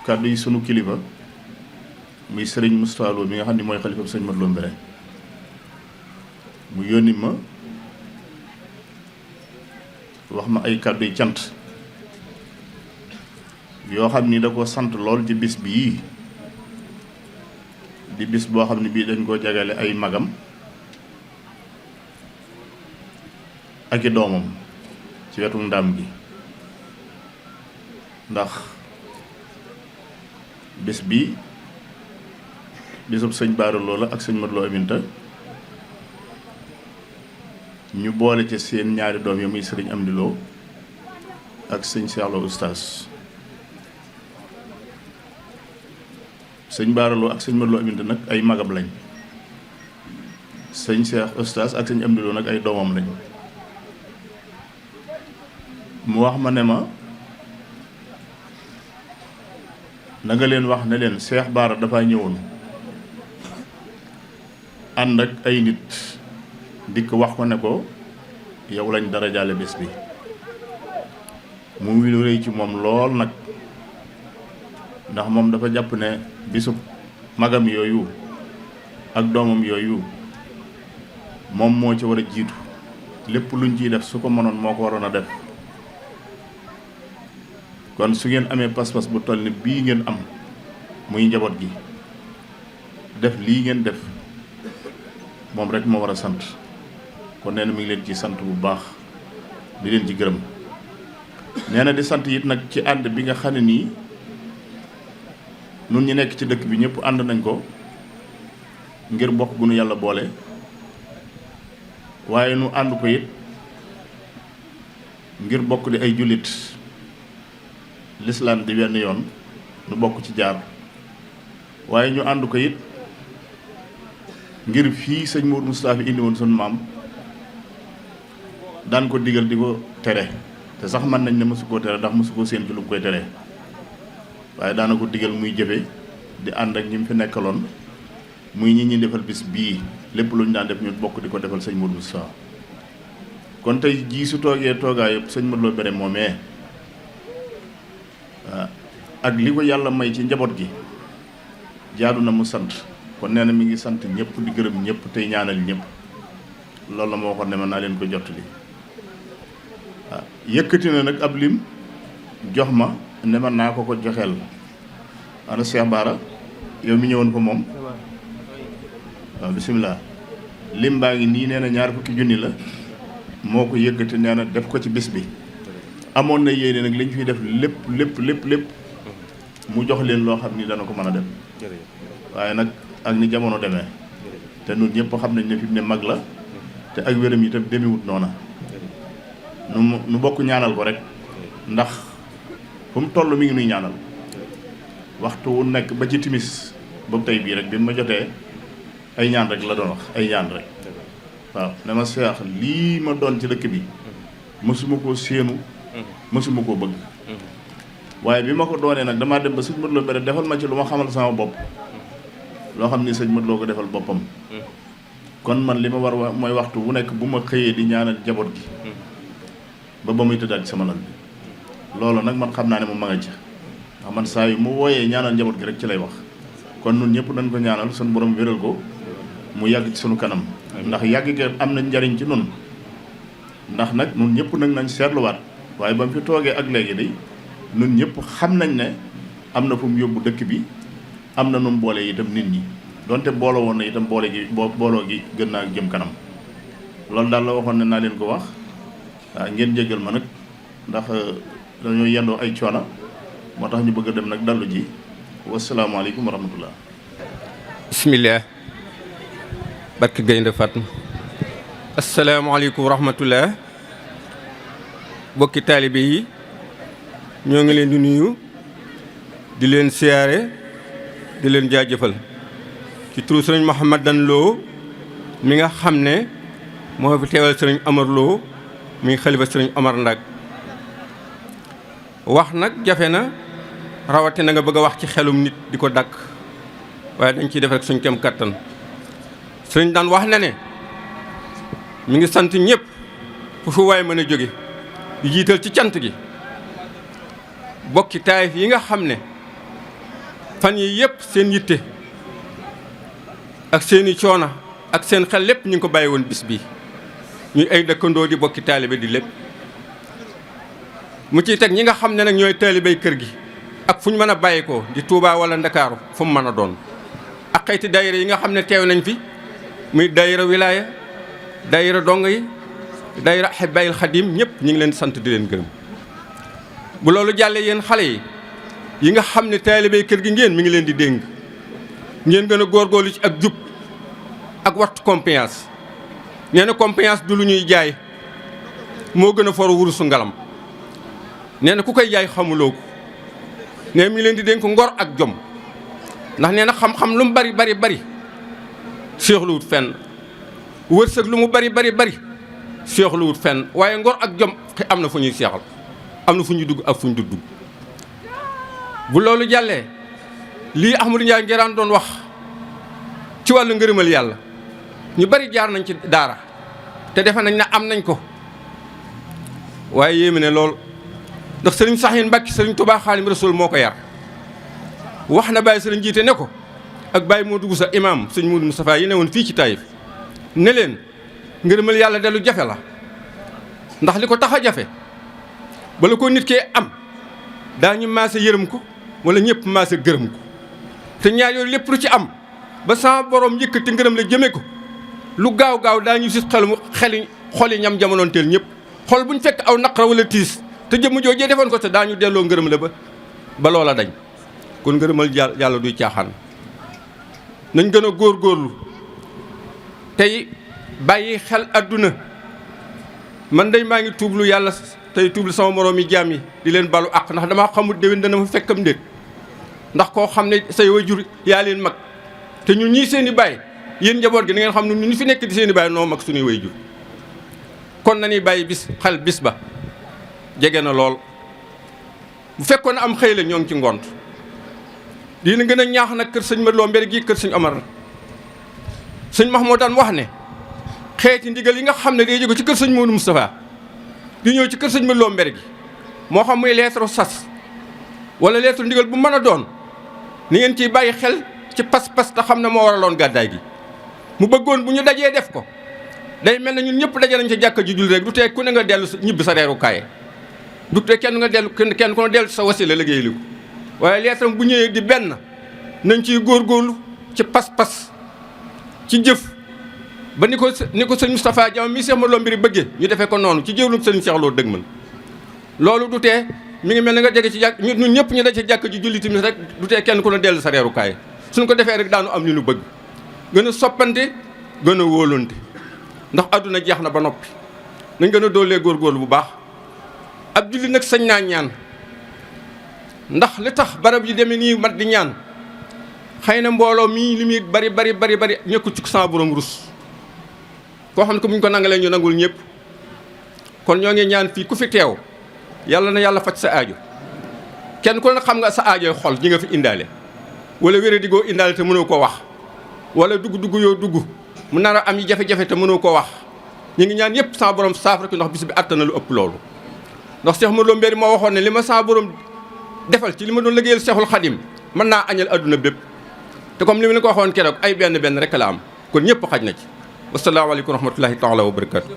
kàddu yi sunu kilifa muy sëriñ Moustapha Lo mi nga xam ne mooy xalifa sëñ Modou Lo Mbéré mu yónni ma wax ma ay kàddu yi cant yoo xam ni da ko sant lool ci bis bii di bis boo xam ne bii dañ koo jagale ay magam ak i doomam ci wetu ndam gi ndax bis bi bisub sëñ Bara Lo la ak sëñ Modou Lo Aminta ñu boole ci seen ñaari doom yi muy sëriñ Amdi Lo ak sëñ Cheikh Lo Oustaz sëñ Bara Lo ak sëñ Modou Lo Aminta nag ay magam lañ sëñ Cheikh Oustaz ak sëñ Amdi Lo nag ay doomam lañ mu wax ma ne ma na nga leen wax ne leen Cheikh Bara dafa ñëwoon ànd ak ay nit dikk wax ko ne ko yow lañ dara jaale bés bi mu ngi lu rëy ci moom lool nag ndax moom dafa jàpp ne bisub magam yooyu ak doomam yooyu moom moo ci war a jiitu lépp luñ ciy def su ko mënoon moo ko waroon a def kon su ngeen amee pas-pas bu toll ni bii ngeen am muy njaboot gi def lii ngeen def moom rek moo war a sant kon nee na mi ngi leen ci sant bu baax di leen ci gërëm nee na di sant it nag ci ànd bi nga xam ne nii nun ñi nekk ci dëkk bi ñëpp ànd nañ ko ngir bokk gu nu yàlla boole waaye nu ànd ko it ngir bokk di ay jullit lislaam di wenn yoon nu bokk ci jaar waaye ñu ànd ko it ngir fii sëñ Mourou Moustapha indi woon sunu maam daan ko digal di ko tere te sax mën nañ ne mësu koo tere ndax mësu koo séen ci lu mu koy tere waaye daana ko digal muy jëfe di ànd ak ñi mu fi nekkaloon muy ñi defal bis bii lépp lu ñu daan def ñu bokk di ko defal sëñ Mourou Moustapha kon tey jii su toogee toogaa yëpp sëñ Modou Lo Mbéré moomee ak li ko yàlla may ci njaboot gi jaadu na mu sant kon nee na mi ngi sant ñëpp di gërëm ñëpp tey ñaanal ñëpp loolu la ma waxoon ne ma naa leen ko jottali yëkkati na nag ab lim jox ma ne ma naa ko joxeel ana Cheikh Bara yow mi ñëwoon ko moom waaw bisimilah lim baa ngi nii nee na 20 junni la moo ko yëkkati nee na def ko ci bis bi amoon na yéene nag li ñu fiy def lépp mu jox leen loo xam ni dana ko mën a def waaye nag ak ni jamono demee te ñun ñëpp xam nañ ne fi mu ne mag la te ak wéram yi itam demewut noona nu bokk ñaanal ko rek ndax fu mu toll mi ngi nuy ñaanal waxtu wu nekk ba ci timis ba tey bii rek bi ma jotee ay ñaan rek la doon wax ay ñaan rek waaw ne ma seex lii ma doon ci dëkk bi mësuma koo séenu mësuma koo bëgg waaye bi ma ko doonee nag damaa dem ba sëñ Modou Lo Mbéré defal ma ci lu ma xamal sama bopp loo xam ni sëñ Modou Lo ko defal boppam kon man li ma war mooy waxtu wu nekk bu ma xëyee di ñaanal jaboot gi ba muy tëddaat ci sama lal bi loolu nag man xam naa ne moom ma nga ci ndax man saa yu mu wooyee ñaanal njaboot gi rek ci lay wax kon nun ñëpp dañ ko ñaanal suñu borom wéral ko mu yàgg ci sunu kanam ndax yàgg ge am na njariñ ci nun ndax nag nun ñëpp nag nañ seetluwaat waaye ba mu fi toogee ak léegi day nun ñëpp xam nañ ne am na fu mu yóbbu dëkk bi am na nu mu boole itam nit ñi donte booloo woon na itam booloo gi gën naa jëm kanam loolu daal la waxoon ne naa leen ko wax waaw ngeen jéggal ma nag ndax dañoo yendoo ay coono moo tax ñu bëgg a dem nag dallu ji wasalaamaaleykum wa rahmatullah bismillah barke Gaynde Fatma asalaamaaleykum wa rahmatullah bokki taalibe yi ñoo ngi leen di nuyu di leen siyaare di leen jaajëfal ci turu sëriñ Mouhamadan Lo mi nga xam ne moo fi teewal sëriñ Amar Lo mi xalifa sëriñ Amar Ndak wax nag jafe na rawatina nga bëgg a wax ci xelum nit di ko dàkk waaye dañ ciy def rek suñ kem kattan sëriñ daan wax na ne mi ngi sant ñëpp fu waay mën a jóge di jiital ci cant gi bokki taayif yi nga xam ne fan yi yëpp seen yitte ak seeni coona ak seen xel lépp ñu ngi ko bàyyi woon bis bi ñuy ay dëkkandoo di bokki taalibe di lépp mu ciy teg ñi nga xam ne nag ñooy taalibey kër gi ak fu ñu mën a bàyyi ko di Touba wala Ndakaaru fu mu mën a doon ak xeeti daayira yi nga xam ne teew nañ fi muy daayira wilaaya daayira dong yi daayira Ahibahil Khadim ñëpp ñu ngi leen sant di leen gërëm bu loolu jàllee yéen xale yi nga xam ne taalibey kër gi ngeen mi ngi leen di dénk ngeen gën a góorgóorlu ci ak jub ak wattu confiance nee na confiance du lu ñuy jaay moo gën a for wurusu ngalam nee na ku koy jaay xamuloo ko nee mi ngi leen di dénk ngor ak jom ndax nee na xam-xam lu mu bari bari bari seexluwut fenn wërsëg lu mu bari bari bari seexluwut fenn waaye ngor ak jom am na fu ñuy seexal am na fu ñuy dugg ak fu ñu dugg bu loolu jàllee lii Ahmadou Ndiaye Nguérane doon wax ci wàllu ngërëmal yàlla ñu bari jaar nañ ci daara te defe nañ ne am nañ ko waaye yéeme ne lool ndax sëriñ Saxiin Mbàkke sëriñ Tuubaa Xaadimu Rasuul moo ko yar wax na Baye sëriñ jiite ne ko ak Baye moo dugg sa imaam sëñ Muudu Mustafaa yi ne woon fii ci Taïf ne leen ngërëmal yàlla de lu jafe la ndax li ko tax a jafe bala ko nit kee am daañu maase yërëm ko wala ñëpp maase gërëm ko te ñaar yooyu lépp lu ci am ba sama borom yëkkati ngërëm la jëme ko lu gaaw gaaw daañu si xoli ñam jamonoon teel ñëpp xol buñ fekk aw naqara wala tiis te jëmm joojee defoon ko te daañu delloo ngërëm la ba loola dañ kon ngërëmal yàlla duy caaxaan nañ gën a góorgóorlu tey bàyyi xel adduna man day maa ngi tuublu yàlla tey tuublu sama moroom yi jaam yi di leen balu àq ndax damaa xamul déwén dana fa fekkam ndéet ndax koo xam ne say waajur yaa leen mag te ñun ñii seen i baay yéen njaboot gi da ngeen xam ne ñu fi nekk di seen i baay noo mag suñuy waajur kon nañuy bàyyi xel bis ba jege na lool bu fekkoon am xëy la ñoo ngi ci ngont dina gën a ñaax nag kër sëñ Madou Lo Mbéri gi kër sëñ Omar sëñ Mahmoud daan wax ne xeeti ndigal yi nga xam ne day jóge ci kër sëñ Modou Moustapha di ñëw ci kër sëñ Madou Lo Mbéri gi moo xam muy lettre sas wala lettre ndigal bu mën a doon ni ngeen ciy bàyyi xel ci pas-pas te xam ne moo waraloon gàddaay gi mu bëggoon bu ñu dajee def ko day mel ne ñun ñëpp daje nañ ca jàkka ji julli rek du tee ku ne nga dellu ñibbi sa reeru kaay du tee kenn nga dellu kenn ku ne dellu sa wasila liggéey li ko waaye lettre bu ñëwee di benn nañ ciy góorgóorlu ci pas-pas ci jëf ba ni ko sëñ Moustapha Diam mi Cheikh Madou Lo Mbéri bëggee ñu defee ko noonu ci jëwlu sëñ Cheikh Lo dëgg man loolu du tee mi ngi mel ne nga jege ci jàkk ñun ñëpp ñu daje ci jàkk ji julli tamit rek du tee kenn ku ne dellu sa reeru kaay suñ ko defee rek daanu am li ñu bëgg gën a soppante gën a wóolante ndax àdduna jeex na ba noppi nañ gën a doolee góorgóorlu bu baax ab julli nag sañ naa ñaan ndax li tax barab yi demee nii mat di ñaan xëy na mbooloo mii li muy bari ñëkku ci sama borom rus koo xam ne ko bu ñu ko nangalee ñu nangul ñëpp kon ñoo ngi ñaan fii ku fi teew yàlla na yàlla faj sa aajo kenn ku ne xam nga sa aajoy xol ñi nga fi indaale wala wéré digoo indaale te mënoo ko wax wala dugg yoo dugg mu nar a am yi jafe-jafe te mënoo ko wax ñu ngi ñaan yëpp sama borom saafara ko ndax bis bi àttan na lu ëpp loolu ndax Cheikh Madou Lo Mbéri moo waxoon ne li ma sama borom defal ci li ma doon liggéeyal Cheikhul Khadim mën naa añal adduna bépp te comme li ma leen ko waxoon keroog ay benn rek la am kon ñëpp xaj na ci wasalaamaaleykum wa rahmatullahi taala wa barakatu